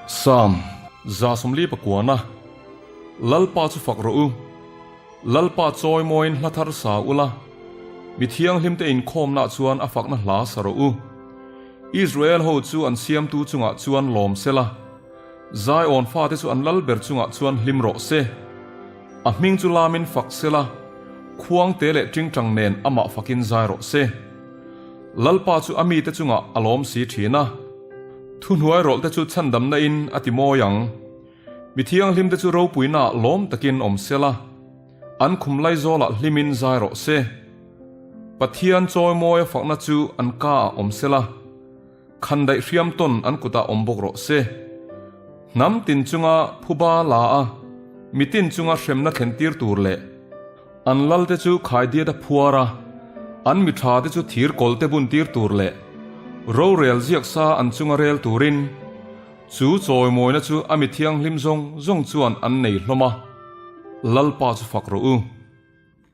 Sam 79 Lalpa chu fak rawh u. Lalpa chawi mawiin hla thar sa ula, mi thianghlimte inkhawmnah chuan a fakna hla sa rawh u. Israel ho chu an siamtu chungah chuan lawm sela, Zion fate chu an lal ber chungah chuan hlim rawh se. A hming chu lamin fak sela, khuangte leh tingtang nen amah fakin zai rawh se. Lalpa chu a mite chungah a lawm si thin a, thuhnuai rawlhte chu chhandamna in a ti mawi ang. Mi thianghlimte chu ropuinaah lawm takin awm sela, an khum laizawlah hlimin zai rawh se. Pathian chawimawi a fakna chu an kaah awm sela, khandaih hriam tawn an kutah awm bawk rawh se. Hnam tin chunga phuba la a, mitin chunga hremna thlen tir tur leh an lalte chu khaidiat a phuar a, an mi tha te chu thir kawl te bun tir tur leh rorel ziak sa an chunga rel turin Chu chawimawina chu a mi thianghlim zawng zawng chuan an nei hlawm a, Lalpa chu fak rawh u.